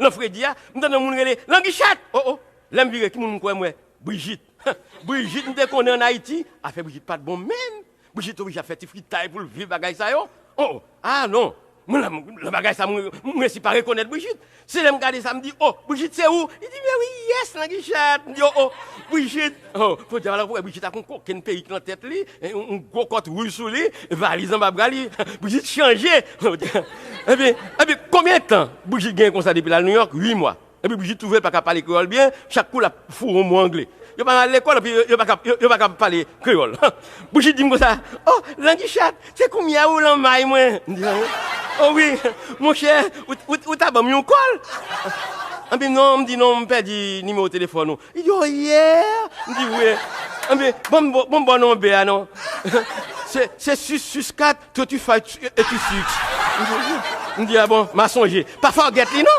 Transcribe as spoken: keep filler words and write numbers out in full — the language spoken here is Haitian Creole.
Lan fredi a, m tande yon moun rele, Langichat! O, o! Lè m vire, ki moun m kwè m wè? Brijit. Brijit, m te konnen ann Ayiti, afè Brijit pa t bon menm. Brijit oblije ap fè ti fritay pou l viv bagay sa yo. O, o! A non! Mwen, lan, lan bagay sa, mwen, mwen resi pa rekonèt Brijit. Se lè m gade sa, m di, o, Brijit, se ou? Li di, men wi, yes, Langichat. M di, o, o, Brijit. O, podyab, alò, pou wè Brijit ak yon kokenn peyik lan tèt li, yon, yon gwo kòt wouj sou li, valiz anba bra li. Brijit chanje. Ebyen, ebyen, konbyen tan Brijit genyen konsa depi l al Nouyòk? Uit mwa. Epi Brijit twouve l pa ka pale kreyòl byen, chak kou l ap foure yon mo angle. Yo pa al lekòl, epi yo, yo pa ka, yo, yo pa ka pale kreyòl. Brijit di m konsa, o, Langichat, se kounye a ou lan may mwen. M di, o wi, monchè, ou, ou, ou ta ban m yon kòl. Anpi non, m di non, m pèdi nimewo telefòn ou. Li di, o, yeah! M di, wi. Anpi, bon, bon, bon, bon, non, bè a non. Se, se sis sis kat, twenty five, eighty six. M di, m di, a bon, m a sonje. Pa fògèt li non.